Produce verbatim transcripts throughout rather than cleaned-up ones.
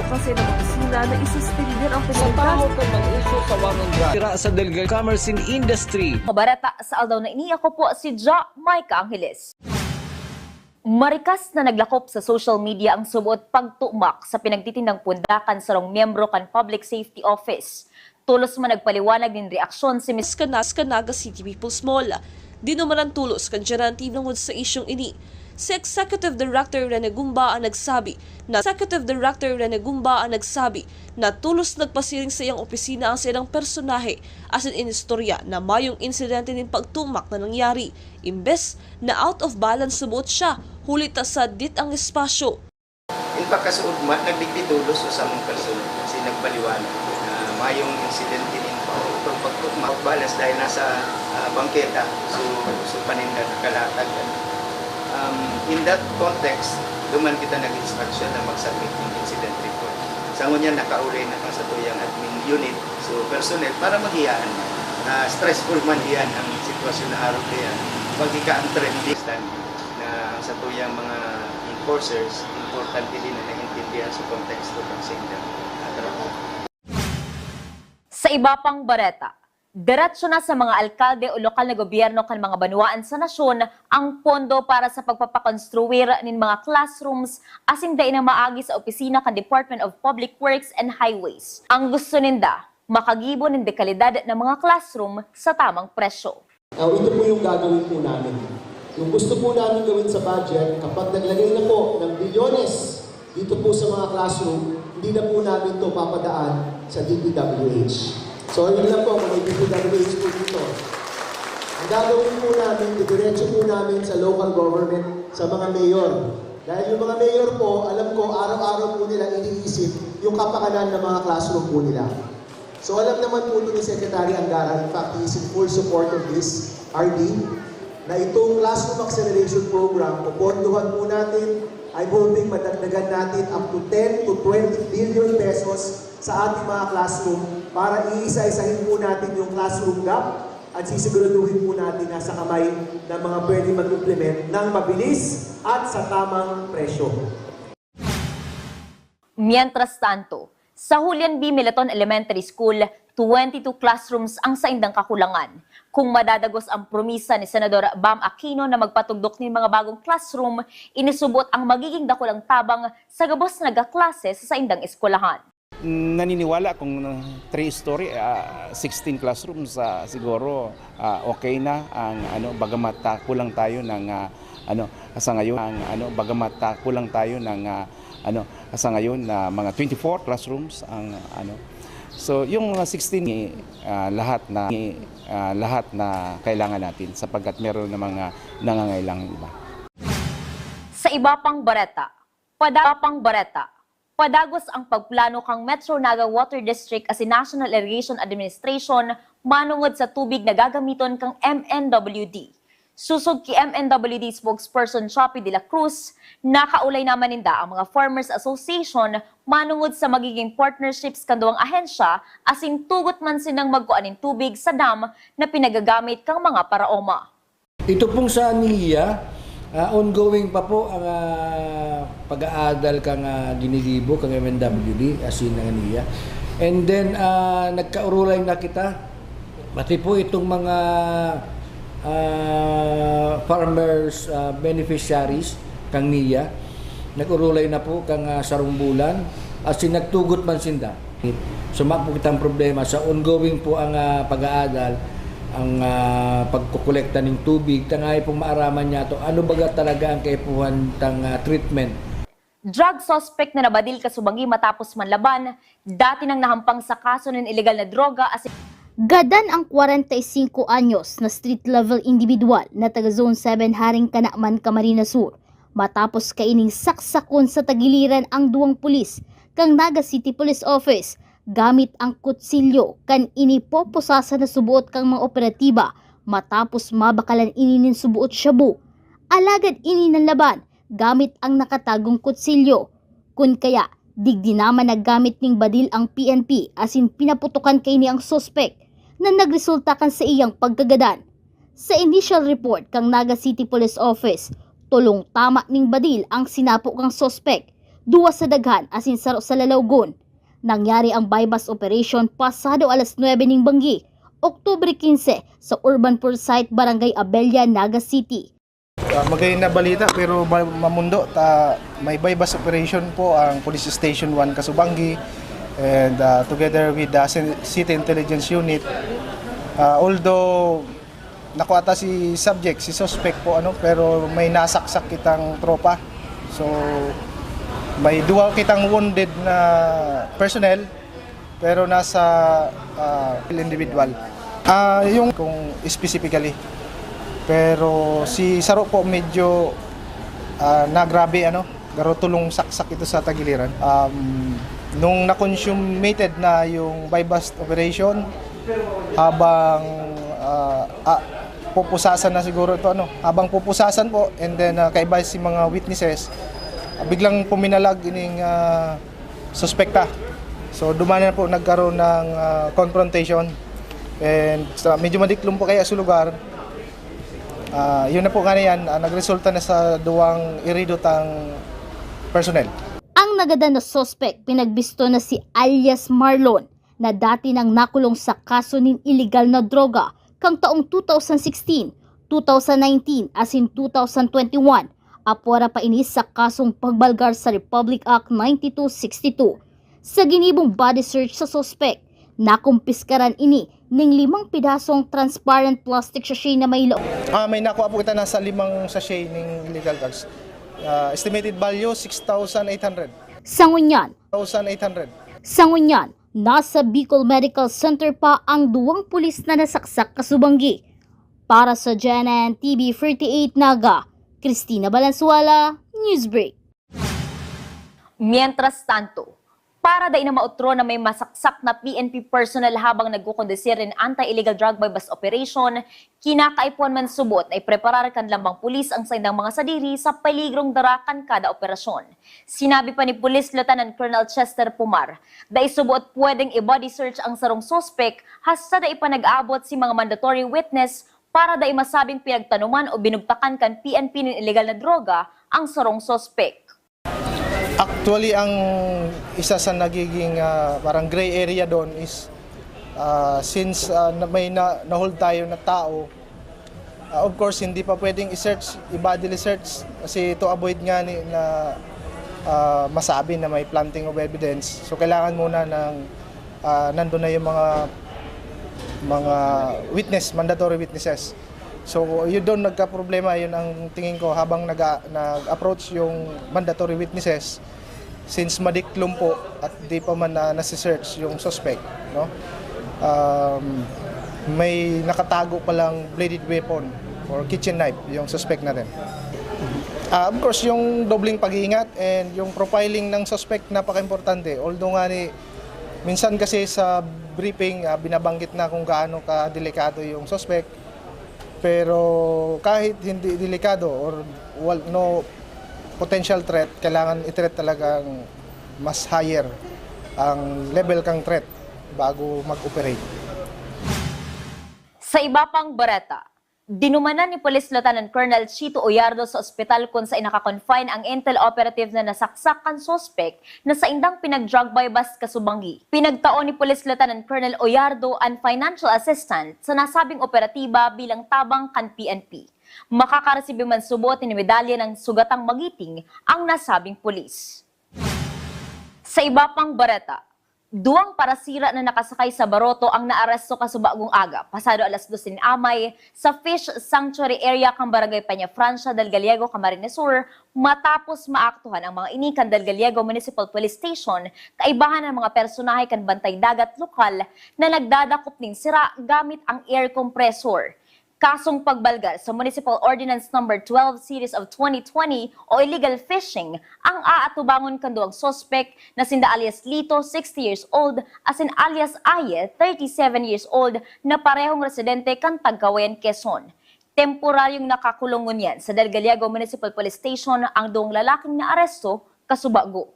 Kasi ng opisina na isuspindi ang Sa pagkakaso. Tao kung mag-uso sa warong dry. Tira sa Delgado Commerce and Industry. Mabarata sa aldaw na ini, ako po si Ja Micah Angeles. Marikas na naglakop sa social media ang suboot pagtumak sa pinagtitindang pundakan sarong miyembro kan Public Safety Office. Tolos man nagpaliwanag nin reaksyon si Miss Canas kan Naga City People's Mall. Dinumanan tolos kan gerente tungod sa isyong ini. Si Executive Director Rene Gumba ang nagsabi na Executive Director Rene Gumba ang nagsabi na tolos nagpasiring sa iyang opisina ang sairang personahe asin inistorya na mayong insidente nin pagtumak na nangyari, imbes na out of balance suboot siya, huli ta sadit ang espasyo. In pagkasuod man, nagdigdi tolos sa samong personahe kasi nagpaliwanag na mayong insidente nin pag-, pagtumak, balance dahil nasa, ah, bangketa, so, so paninda nakalatag. Um, in that context, duman kita nag-instruction na mag-submit ng incident report. Sa ngunyan, nakaulay na kan satuyang admin unit, so personnel, para maghiyaan. Na stressful man iyan ang sitwasyon na arog na yan. Pag ika ang trending stand na ang satuyang mga enforcers, importante din na naintindihan sa konteksto kan sa indang, ah, trabaho. Sa iba pang bareta, diretso na sa mga alkalde o lokal na gobyerno kan mga banwaan sa nasyon ang pondo para sa pagpapakonstruir nin mga classrooms asin dai na maagi sa opisina kan Department of Public Works and Highways. Ang gusto ninda, makagibo nin dekalidad na mga classroom sa tamang presyo. Now, ito po yung gagawin po namin. Yung gusto po namin gawin sa budget, kapag naglagay na po ng bilyones dito po sa mga classroom, hindi na po namin to papadaan sa D P W H. So, yun lang po, kung may D P W H po dito. Ang gagawin po namin, didiretso po namin sa local government, sa mga mayor. Dahil yung mga mayor po, alam ko, araw-araw po nila iniisip yung kapakanan ng mga classroom po nila. So, alam naman po ito ni Secretary Angara, in fact, he is in full support of this, R D, na itong Classroom Acceleration Program, popondohan po natin, I'm hoping madagdagan natin up to ten to twenty billion pesos sa ating mga classroom para iisa-isahin po natin yung classroom gap at sisiguraduhin po natin na sa kamay ng mga pwede mag-implement ng mabilis at sa tamang presyo. Mientras tanto, sa Julian B. Milaton Elementary School, twenty-two classrooms ang saindang kakulangan. Kung madadagos ang promisa ni Senador Bam Aquino na magpatugdok nin mga bagong classroom, ini suboot ang magiging dakulang tabang sa gabos na nagkaklase sa saindang eskwelahan. Naniniwala kung three-story, ah, sixteen classrooms, ah, siguro, ah, okay na ang ano, bagamat, ah, kulang tayo ng, ah, ano, sa ngayon, ang ano, bagamat, ah, kulang tayo ng, ah, ano, sa ngayon na mga twenty-four classrooms ang ano. So, yung mga sixteen, eh, ah, lahat na, eh, ah, lahat na kailangan natin sapagkat meron na mga nangangailangan iba. Sa iba pang bareta, pada-, pang bareta, padagos ang pagplano kan Metro Naga Water District asin National Irrigation Administration manongod sa tubig na gagamiton kan M N W D. Sosog ki M N W D spokesperson Choppy de la Cruz, nakaulay naman ninda ang mga Farmers Association manongod sa magiging partnerships kan duwang ahensya asin tugot man sindang magkua nin tubig sa dam na pinagagamit kan mga paraoma. Ito pong sa NIA, ah, ongoing pa po ang, ah, pag-aadal kan, ah, ginigibo kan M N W D, asin ang NIA. And then, ah, nagkaurulay na kita, pati po itong mga, ah, farmers, ah, beneficiaries kan NIA, nag-urulay na po kan, ah, sarong bulan, asin nagtugot man sinda. So, mapo kitang problema sa ongoing po ang, ah, pag-aadal, ang, ah, pagkokolekta ning tubig, tangayo pong maaraman niya to, ano baga talaga ang kaipuhan tang, ah, treatment. Drug suspect na nabadil kasubangi matapos manlaban, dati nang nahampang sa kaso nin ilegal na droga asin Gadan ang kwarenta y singko anyos na street-level individual na taga Zone seven Haring Kanaman, Camarines Sur, matapos kaining saksakon sa tagiliran ang duwang pulis kan Naga City Police Office gamit ang kutsilyo kan ini poposasan na suboot kan mga operatiba matapos mabakalan ini nin suboot shabu. Alagad ini nanlaban gamit ang nakatagong kutsilyo. Kun kaya, digdi naman naggamit ning badil ang P N P asin pinaputokan kaini ang suspek na nagresulta kan saiyang pagkagadan. Sa initial report kan Naga City Police Office, tolong tama ning badil ang sinapo kan suspek, Duwa sa daghan asin saro sa lalawgon. Nangyari ang buy-bust operation pasado alas nuebe ning banggi, Oktubre quince, sa Urban Foresight, Barangay Abella, Naga City. Ah, magayon na balita pero ba- mamundo ta may buy-bust operation po ang Police Station one Kasubangi and ah, together with the Cin- City Intelligence Unit. Ah, although nakuha ta si subject, si suspect po ano, pero may nasaksak kitang tropa. So may duwa kitang wounded na personnel pero nasa ah, individual. Ah, yung kung specifically. Pero si Saro po medyo ah, nagrabe ano, garo tulong saksak ito sa tagiliran. Um, nung na-consummated na yung buy-bust operation, habang ah, ah, pupusasan na siguro ito ano, habang pupusasan po and then ah, kaiba si mga witnesses, ah, biglang puminalag ining ah, suspekta. So duman na po nagkaroon ng ah, confrontation and sa medyo madiklom po kaya sa lugar. Ah, yun na po nga na yan, ah, nagresulta na sa duwang irido tang personnel. Ang nagadan na suspect pinagbisto na si alias Marlon, na dati nang nakulong sa kaso nin iligal na droga kan taong two thousand sixteen, two thousand nineteen asin two thousand twenty-one. Apwera pa ini sa kasong pagbalgar sa Republic Act ninety-two sixty-two. Sa ginibong body search sa suspect, nakumpiskaran ini ning limang pidasong transparent plastic sachet na may loob. Ah, may nakuha po kita nasa limang sachet ning illegal drugs. Ah, estimated value, six thousand eight hundred. Sa ngunyan, Thousand eight hundred. Sa ngunyan, nasa Bicol Medical Center pa ang duwang pulis na nasaksak kasubanggi. Para sa G N N T V forty-eight Naga, Christina Balansuela, Newsbreak. Mientras tanto, para dai na maotro na may masaksak na P N P personnel habang nagkukondusir nin anti-illegal drug buy-bust operation, kinakaipuhan man subot na ipreparar kan lambang pulis ang saindang mga sadiri sa peligrong dara kan kada operasyon. Sinabi pa ni Police Lieutenant Colonel Chester Pumar, dai subot pwedeng i-body search ang sarong suspek hasta dai pa nag-abot si mga mandatory witness para dai masabing pinagtanuman o binugtakan kan P N P nin illegal na droga ang sarong suspek. Actually, ang isa sa nagiging ah, parang gray area doon is ah, since ah, na- may na, na-hold tayo na tao, ah, of course, hindi pa pwedeng i-search, i-bodily search kasi to avoid nga ni, na ah, masabi na may planting of evidence. So, kailangan muna ng ah, nandun na yung mga mga witness, mandatory witnesses. So, yun doon nagka-problema, yun ang tingin ko habang nag nag-approach yung mandatory witnesses since madiklom po at di pa man na nasi-search yung suspect, no? Um, may nakatago palang bladed weapon or kitchen knife yung suspect natin. Ah, of course, yung dobleng pag-iingat and yung profiling ng suspect napaka-importante. Although nga ni minsan kasi sa briefing ah, binabanggit na kung gaano ka delikado yung suspect. Pero kahit hindi delikado or wal, no potential threat, kailangan i-treat talagang mas higher ang level kang threat bago mag-operate. Sa iba pang bareta, dinumanan ni Police Lieutenant Colonel Chito Oyardo sa ospital kun sain naka-confine ang intel operative na nasaksak kan suspek na saindang pinag-drug buy-bust kasubanggi. Pinagtao ni Police Lieutenant Colonel Oyardo an financial assistance sa nasabing operatiba bilang tabang kan P N P. Makakaresibi man subot nin medalya ng Sugatang Magiting ang nasabing pulis. Sa iba pang bareta, duwang parasira na nakasakay sa baroto ang naaresto kasubagong aga, pasado alas dos nin amay, sa Fish Sanctuary Area kan Barangay Peñafrancia del Gallego, Camarines Sur, matapos maaktuhan ang mga ini kan Del Gallego Municipal Police Station, kaibahan ang mga personahe kan bantay dagat lokal na nagdadakop nin sira gamit ang air compressor. Kasong pagbalgar sa Municipal Ordinance Number twelve Series of twenty twenty o illegal fishing ang aatubangon kan duwang suspek na sinda alias Lito, sixty years old, asin alias Aye, thirty-seven years old, na parehong residente kan Tagkawayan, Quezon. Temporaryong nakakulong ngunyan sa Del Gallego Municipal Police Station ang duwang lalaking naaresto kasubago.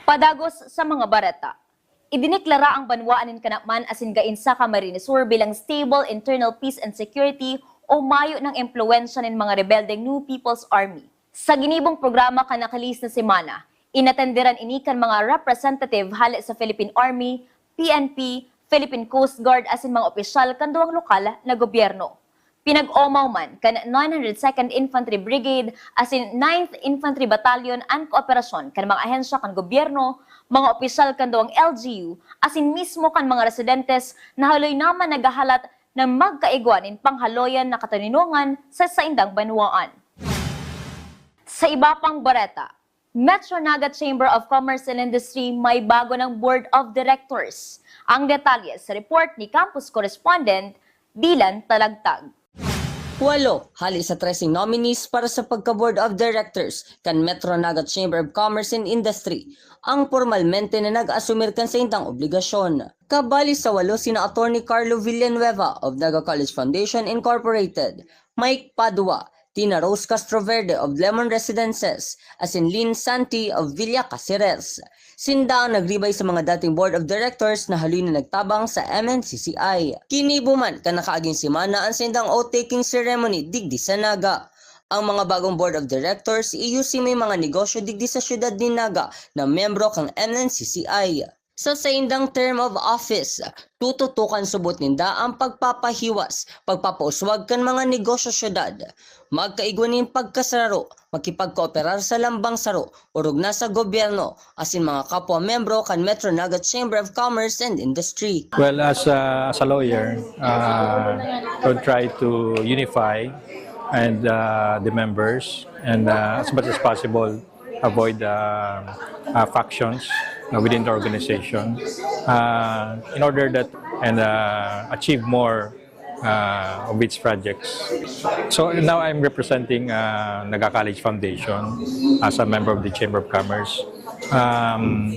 Padagos sa mga bareta. Idineklara ang banwaan nin Canaman asin Gainsa, Camarines Sur bilang stable internal peace and security o mayo nang impluwensya nin mga rebeldeng New People's Army. Sa ginibong programa kan nakalihis na semana, Inatenderan ini kan mga representative hale sa Philippine Army, P N P, Philippine Coast Guard asin mga opisyal kan duwang lokal na gobyerno. Pinag-omaw man kan nine hundred second Infantry Brigade asin ninth Infantry Battalion an kooperasyon kan mga ahensya kan gobyerno, mga opisyal kan duwang L G U, asin mismo kan mga residentes na haloy naman naghahalat na magkaigwa nin panghaloyan na katoninongan sa saindang banwaan. Sa iba pang bareta, Metro Naga Chamber of Commerce and Industry may bago ng Board of Directors. Ang detalye sa report ni Campus Correspondent Dylan Talagtag. Walo hali sa treseng nominees para sa pagka-Board of Directors kan Metro Naga Chamber of Commerce and Industry ang pormalmente na nag-asumir kan saindang obligasyon. Kabali sa walo sina Attorney Carlo Villanueva of Naga College Foundation Incorporated, Mike Padua, Tina Rose Castroverde of Lemon Residences, asin Lynn Santi of Villa Caceres. Sinda ang nagribay sa mga dating board of directors na haloy na nagtabang sa M N C C I. Ginibo man kan nakaaging semana an saindang oath-taking ceremony digdi sa Naga. Ang mga bagong board of directors iyo si may mga negosyo digdi sa siyudad nin Naga na miyembro kan M N C C I. Sa saindang term of office, tututukan subot ninda ang pagpapahiwas, pagpapauswag kan mga negosyo sa syudad, magkaigwa nin pagkasararo, makipagkooperar sa lambang saro, orog na sa gobyerno, asin mga kapwa miyembro kan Metro Naga Chamber of Commerce and Industry. Well, as a, as a lawyer, uh, I would try to unify and uh, the members and uh, as much as possible avoid uh, uh, factions uh, within the organization uh, in order that and uh, achieve more uh, of its projects. So now I'm representing uh, Naga College Foundation as a member of the Chamber of Commerce. Um,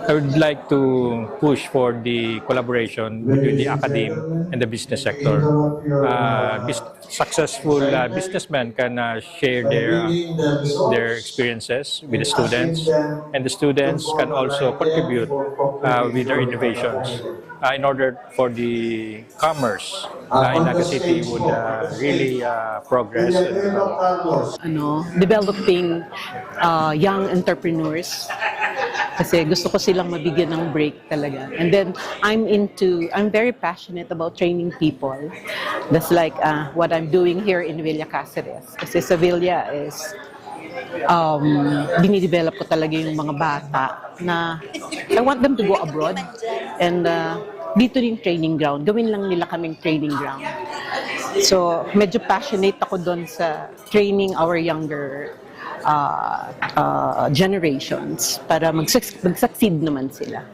I would like to push for the collaboration between the academe and the business sector. Uh, bus- successful uh, businessmen can uh, share their uh, their experiences with the students, and the students can also contribute uh, with their innovations uh, in order for the commerce uh, in Naga City would uh, really uh, progress and develop. Ano, developing uh, young entrepreneurs kasi gusto ko silang mabigyan ng break talaga. And then I'm into I'm very passionate about training people. That's like uh, what I'm doing here in Villa Caceres. Kasi sa Villa is um, dinidevelop ko talaga yung mga bata na I want them to go abroad and uh, dito yung training ground. Gawin lang nila kaming training ground. So, medyo passionate ako doon sa training our younger uh, uh, generations para mag-succeed naman sila.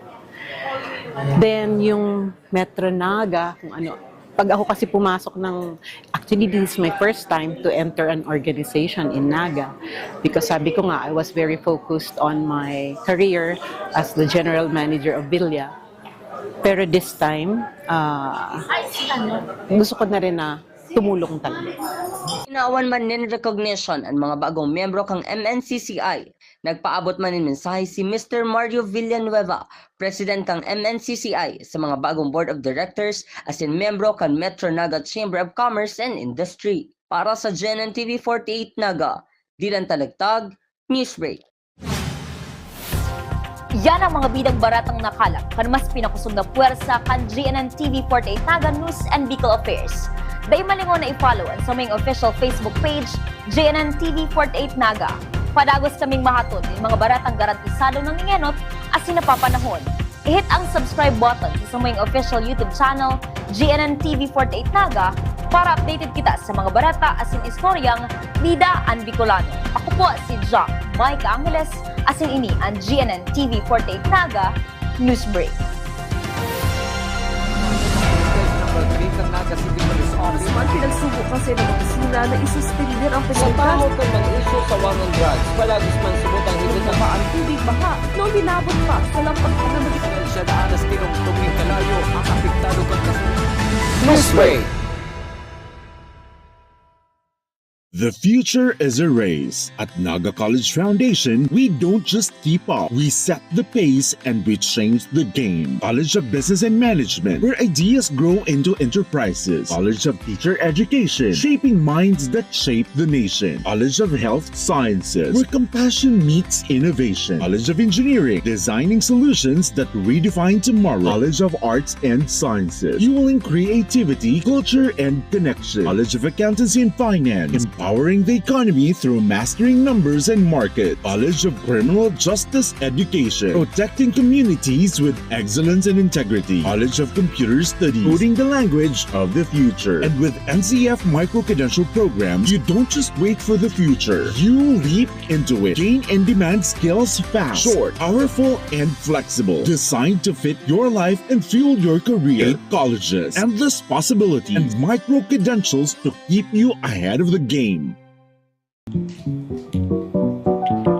Then, yung Metro Naga, kung ano, pag ako kasi pumasok ng, actually this is my first time to enter an organization in Naga because sabi ko nga, I was very focused on my career as the general manager of Villa. Pero this time, uh, gusto ko na rin na tumulong talaga. Inawan man nin recognition ang mga bagong miyembro kan M N C C I. Nagpaabot man nin mensahe si Mister Mario Villanueva, President kan M N C C I, sa mga bagong Board of Directors asin miyembro kan Metro Naga Chamber of Commerce and Industry. Para sa G N N T V forty-eight Naga, Dylan Talagtag, Newsbreak. Yan ang mga bidang baratang nakalap kan mas pinakosog na pwersa kan G N N T V forty-eight Naga News and Bicol Affairs. Dai malingaw na i-follow ang samuyang official Facebook page, G N N T V forty-eight Naga. Padagos kaming mahatod nin mga baratang garantisado na nangenot asin napapanahon. I-hit ang subscribe button sa samuyang official YouTube channel, G N N T V forty-eight Naga, para updated kita sa mga bareta asin istoryang bida an Bicolano. Ako po si John Mike Angeles, asin ini an G N N T V forty-eight Naga Newsbreak. Naga City Police Office man pinagsugo kasi ng opisina na isuspender ang Sa pahot kan mga isyu sa war on drugs, palagos man subot ang higit na Baba ang tubig baha na uminabot pa sa lampag na magiging Siya daan na sa tinong tubig kalayo ang apektado kan kasunod. Newsbreak. The future is a race. At Naga College Foundation, we don't just keep up, we set the pace and we change the game. College of Business and Management, where ideas grow into enterprises. College of Teacher Education, shaping minds that shape the nation. College of Health Sciences, where compassion meets innovation. College of Engineering, designing solutions that redefine tomorrow. College of Arts and Sciences, fueling creativity, culture, and connection. College of Accountancy and Finance, empowering the economy through mastering numbers and market. College of Criminal Justice Education, protecting communities with excellence and integrity. College of Computer Studies, coding the language of the future. And with N C F micro-credential programs, you don't just wait for the future. You leap into it. Gain in-demand skills fast, short, powerful, and flexible. Designed to fit your life and fuel your career. Eight colleges, endless possibilities, and micro-credentials to keep you ahead of the game.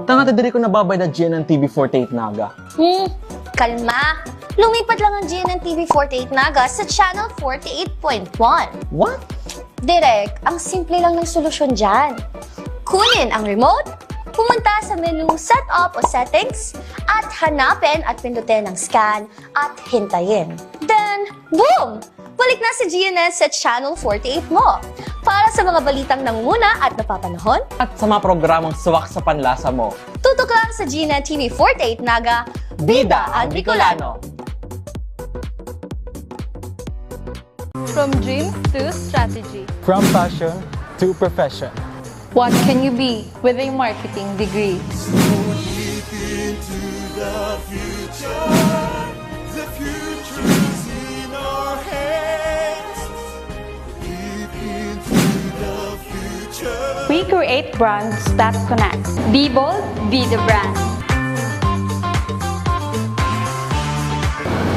Tanga ta diri ko nababayad na G N N T V forty-eight Naga. Hmm, kalma. Lumipat lang ang G N N T V forty-eight Naga sa Channel forty-eight point one. What? Direk, ang simple lang ng solusyon dyan. Kunin ang remote, pumunta sa menu Setup o Settings, at hanapin at pindutin ang Scan at hintayin. Then, boom! Balik na si G N N sa Channel forty-eight mo. Para sa mga balitang nangunguna at napapanahon, at sa mga programang swak sa panlasa mo, tutok lang sa G N N T V forty-eight Naga, Bida ang Bicolano. From dreams to strategy. From passion to profession. What can you be with a marketing degree? We create brands that connect. Be bold, be the brand.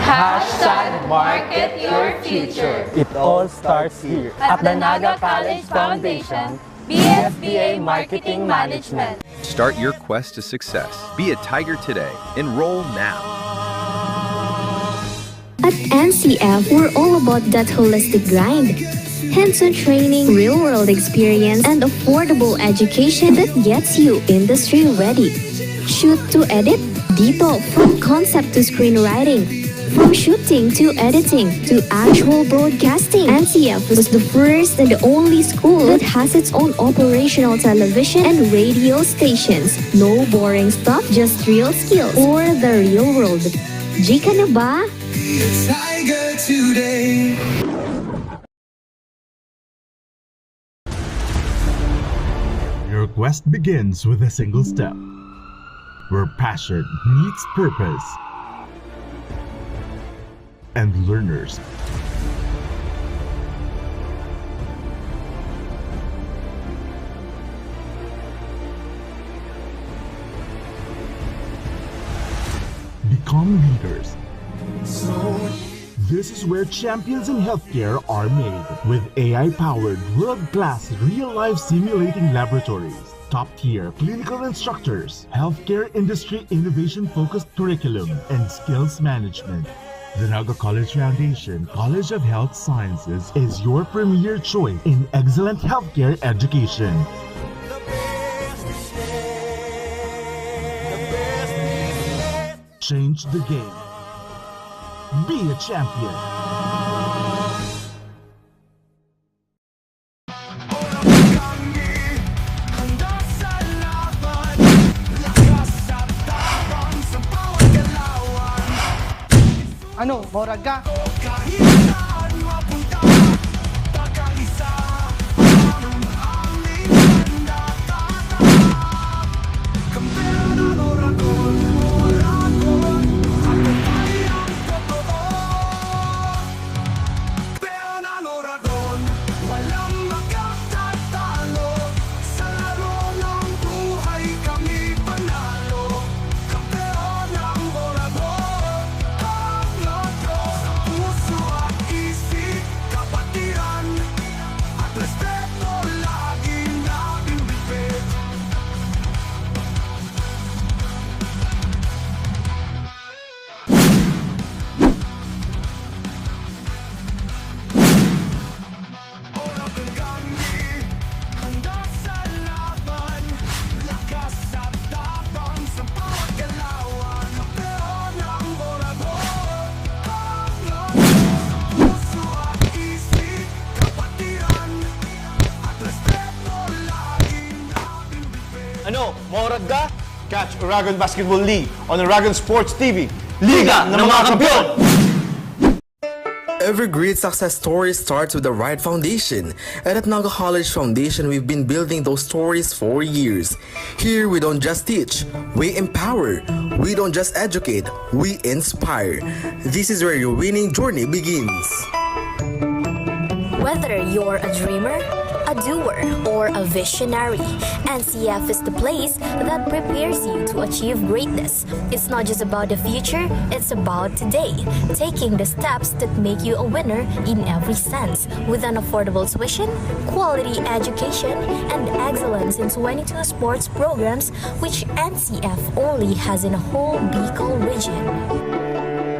Hashtag market your future. It all starts here. At the Naga College Foundation, B S B A Marketing Management. Start your quest to success. Be a Tiger today. Enroll now. At N C F, we're all about that holistic grind. Hands-on training, real-world experience, and affordable education that gets you industry ready. Shoot to edit, dito, from concept to screenwriting, from shooting to editing to actual broadcasting. N C F was the first and the only school that has its own operational television and radio stations. No boring stuff, just real skills for the real world. G ka na ba? Tiger today. Your quest begins with a single step, where passion meets purpose and learners become leaders. This is where champions in healthcare are made, with A I-powered, world-class, real-life simulating laboratories, top-tier clinical instructors, healthcare industry innovation-focused curriculum, and skills management. The Naga College Foundation College of Health Sciences is your premier choice in excellent healthcare education. Change the game. Be a champion. Ano, maurag ka? Kampeon ang Oragon, walang makatatalo. Sa laro ng buhay kami panalo. Kampeon ang Oragon, ang lotto sa puso at Oragon Basketball League on Oragon Sports T V. Liga ng mga Kampeon! Every great success story starts with the right foundation. And at Naga College Foundation, we've been building those stories for years. Here, we don't just teach, we empower. We don't just educate, we inspire. This is where your winning journey begins. Whether you're a dreamer, a doer, or a visionary, N C F is the place that prepares you to achieve greatness. It's not just about the future, it's about today. Taking the steps that make you a winner in every sense, with an affordable tuition, quality education, and excellence in twenty-two sports programs, which N C F only has in a whole Bicol region.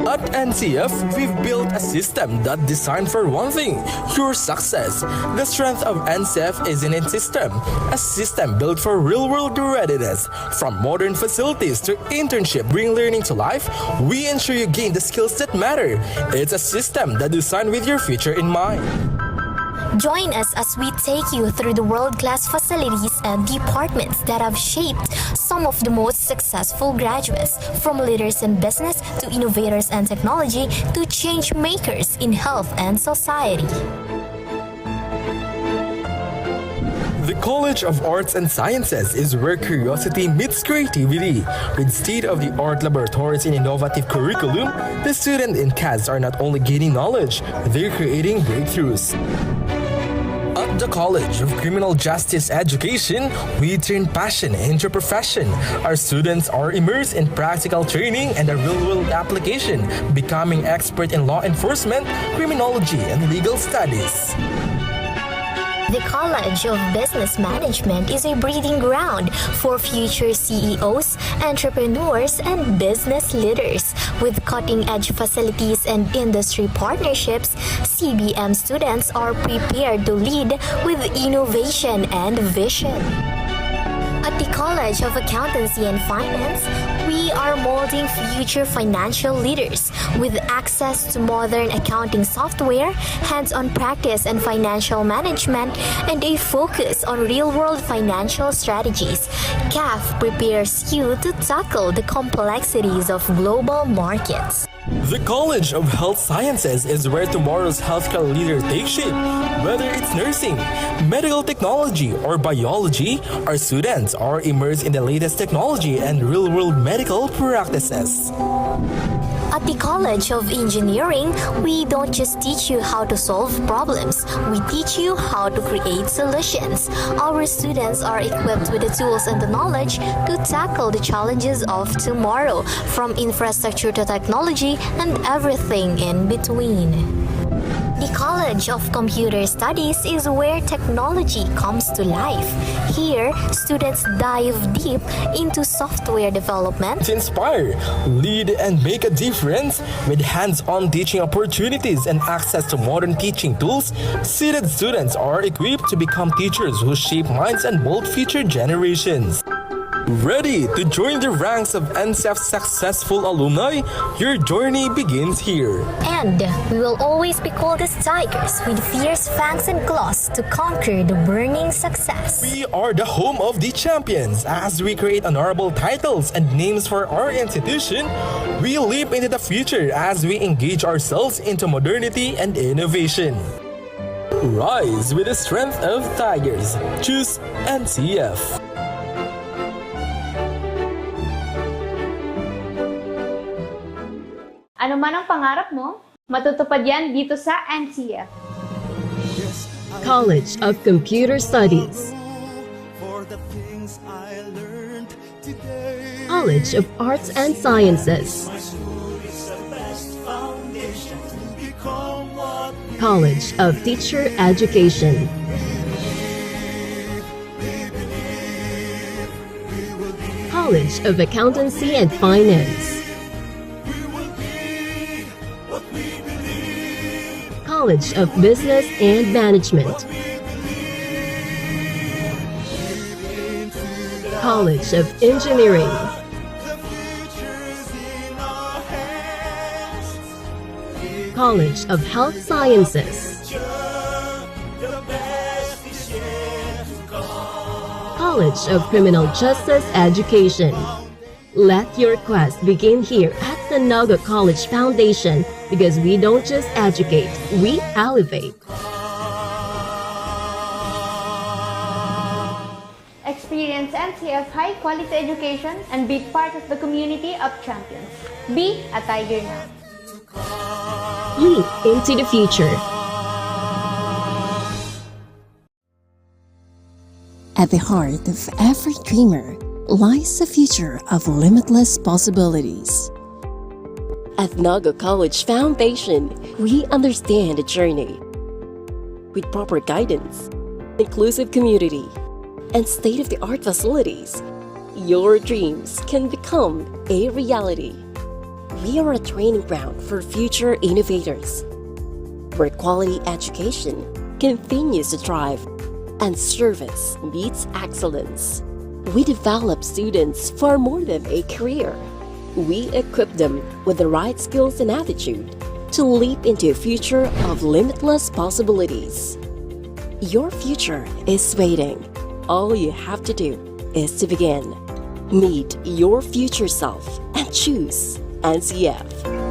At N C F, we've built a system that designed for one thing, your success. The strength of N C F is in its system, a system built for real-world readiness. From modern facilities to internship, bring learning to life, we ensure you gain the skills that matter. It's a system that designed with your future in mind. Join us as we take you through the world-class facilities and departments that have shaped some of the most successful graduates, from leaders in business to innovators and technology to change makers in health and society. The College of Arts and Sciences is where curiosity meets creativity. With state-of-the-art laboratories and innovative curriculum, the student and kids are not only gaining knowledge, they're creating breakthroughs. At the College of Criminal Justice Education, we turn passion into profession. Our students are immersed in practical training and a real-world application, becoming expert in law enforcement, criminology, and legal studies. The College of Business Management is a breeding ground for future C E Os, entrepreneurs, and business leaders. With cutting-edge facilities and industry partnerships, C B M students are prepared to lead with innovation and vision. At the College of Accountancy and Finance, we are molding future financial leaders with access to modern accounting software, hands-on practice in financial management, and a focus on real-world financial strategies. CAF prepares you to tackle the complexities of global markets. The College of Health Sciences is where tomorrow's healthcare leader takes shape. Whether it's nursing, medical technology, or biology, our students are immersed in the latest technology and real-world medical practices. At the College of Engineering, we don't just teach you how to solve problems, we teach you how to create solutions. Our students are equipped with the tools and the knowledge to tackle the challenges of tomorrow, from infrastructure to technology and everything in between. The College of Computer Studies is where technology comes to life. Here, students dive deep into software development. To inspire, lead, and make a difference with hands-on teaching opportunities and access to modern teaching tools, seated students are equipped to become teachers who shape minds and mold future generations. Ready to join the ranks of N C F's successful alumni? Your journey begins here. And we will always be called as tigers with fierce fangs and claws to conquer the burning success. We are the home of the champions. As we create honorable titles and names for our institution, we leap into the future as we engage ourselves into modernity and innovation. Rise with the strength of tigers. Choose N C F. Ano man ang pangarap mo, matutupad yan dito sa N C F. College of Computer Studies. College of Arts and Sciences. College of Teacher Education. College of Accountancy and Finance. College of Business and Management. College of Engineering. College of Health Sciences. College of Criminal Justice Education. Let your quest begin here at the Naga College Foundation, because we don't just educate, we elevate. Experience N C F high quality education and be part of the community of champions. Be a Tiger now. Leap into the future. At the heart of every dreamer lies a future of limitless possibilities. At Naga College Foundation, we understand the journey. With proper guidance, inclusive community, and state-of-the-art facilities, your dreams can become a reality. We are a training ground for future innovators, where quality education continues to thrive and service meets excellence. We develop students for more than a career. We equip them with the right skills and attitude to leap into a future of limitless possibilities. Your future is waiting. All you have to do is to begin. Meet your future self and choose N C F.